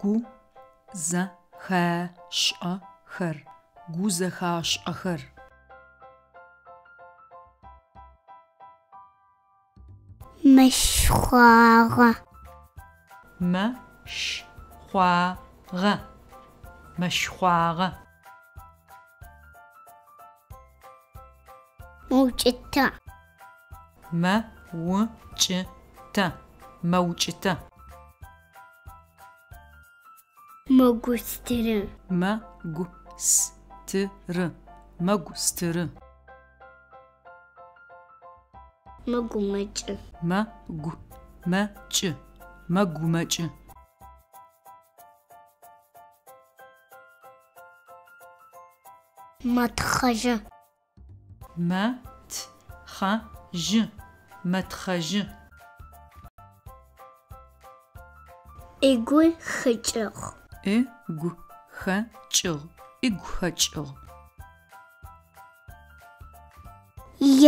Гу зэ хэ шӏэ хэр. Гузэхашӏэхэр. Мэшхъуагъэ. Мэ ш хъуа гъэ. Мэшхъуагъэ. Мэукӏытэ. Мэ у кӏы тэ. Мэукӏытэ. Мэгустыры. Мэ гу с ты ры. Мэгу стыры. Мэгумэкӏы. Мэ гу мэ кӏы. Мэгумэкӏы. Мэтхъэжьы. Мэ т хъэ жьы. Мэтхъэжьы. Ыгу хэкӏыгъ. Ыгу хэкӏыгъ. Ыгу хэкӏыгъ.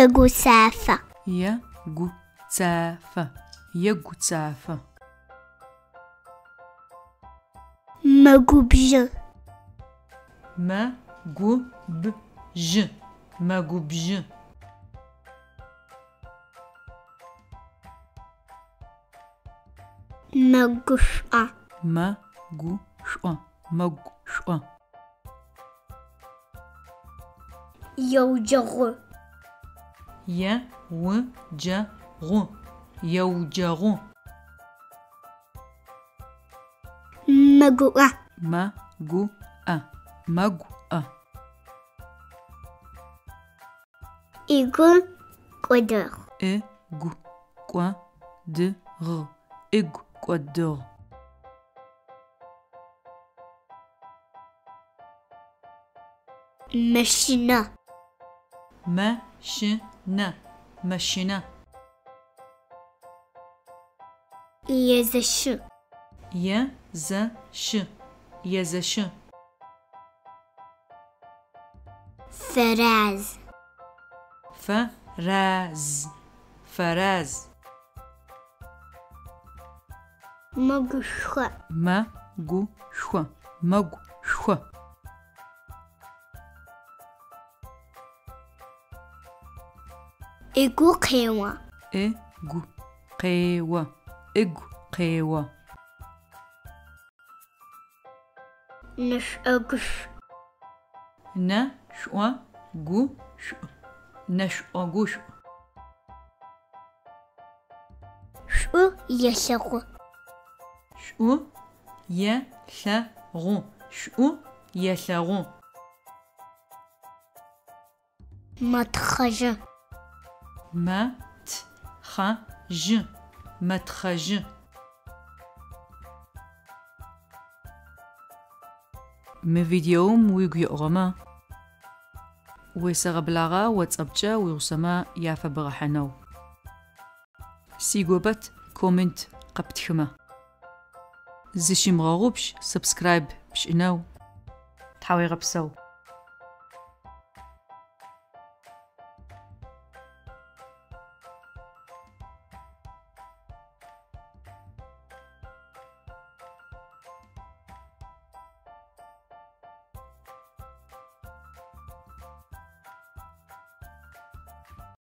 Егуцафэ. Е гу цафэ. Егуцафэ. Мэгубжы. Мэ гу б жьы. Мэгубжы. Мэгушӏо. Мэ гу шӏо. Мэгу шӏо. Еуджэгъу. Е у джэ гъу. Еуджэгъу. Мэгуӏэ. Мэ гу ӏэ. Мэгу ӏэ. Ыгу кӏодыгъ. Ыгу кӏо ды гъ. Ыгу кӏодыгъ. Мэщынэ. Мэ щы нэ. Мэщынэ. Езэщы. Е зэ щы. Езэщы. Фэраз. Фэ раз. Фэраз. Мэгушхо. Мэ гу шхо. Мэгу шхо. Ыгу къео. Ыгу къео. Ыгу къео. Нэшӏогушӏу. Нэ шӏо гу шӏу. Нэшӏогушӏу. Шӏу елъэгъу. Шӏу е лъэ гъу. Шӏу елъэгъу. Мэтхъэжьы. Мэ т хъэ жьы. Мэтхъэжьы. Мы видеом уигу еӏугъэмэ, уесэгъэблагъэ WhatsApp-кӏэ уигъусэмэ яфэбгъэхьынэу. Сигопэт коммент къэптхымэ. Зыщымыгъэгъупш subscribe пшӏынэу. Тхьауегъэпсэу.